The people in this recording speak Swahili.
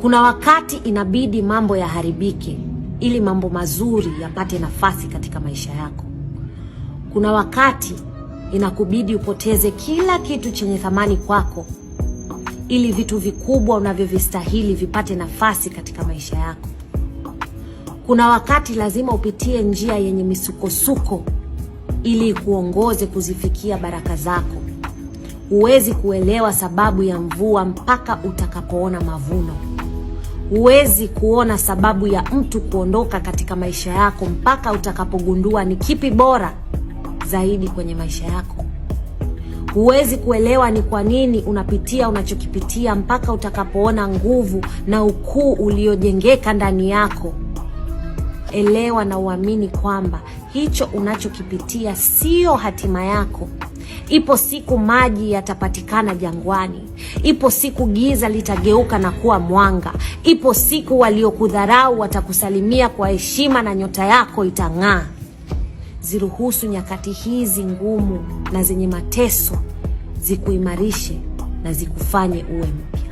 Kuna wakati inabidi mambo yaharibike ili mambo mazuri yapate nafasi katika maisha yako. Kuna wakati inakubidi upoteze kila kitu chenye thamani kwako ili vitu vikubwa unavyovistahili vipate nafasi katika maisha yako. Kuna wakati lazima upitie njia yenye misukosuko ili ikuongoze kuzifikia baraka zako. Huwezi kuelewa sababu ya mvua mpaka utakapoona mavuno. Huwezi kuona sababu ya mtu kuondoka katika maisha yako mpaka utakapogundua ni kipi bora zaidi kwenye maisha yako. Huwezi kuelewa ni kwa nini unapitia unachokipitia mpaka utakapoona nguvu na ukuu uliojengeka ndani yako. Elewa na uamini kwamba hicho unachokipitia sio hatima yako. Ipo siku maji yatapatikana jangwani. Ipo siku giza litageuka na kuwa mwanga. Ipo siku waliokudharau watakusalimia kwa heshima na nyota yako itang'aa. Ziruhusu nyakati hizi ngumu na zenye mateso zikuimarishe na zikufanye uwe mpya.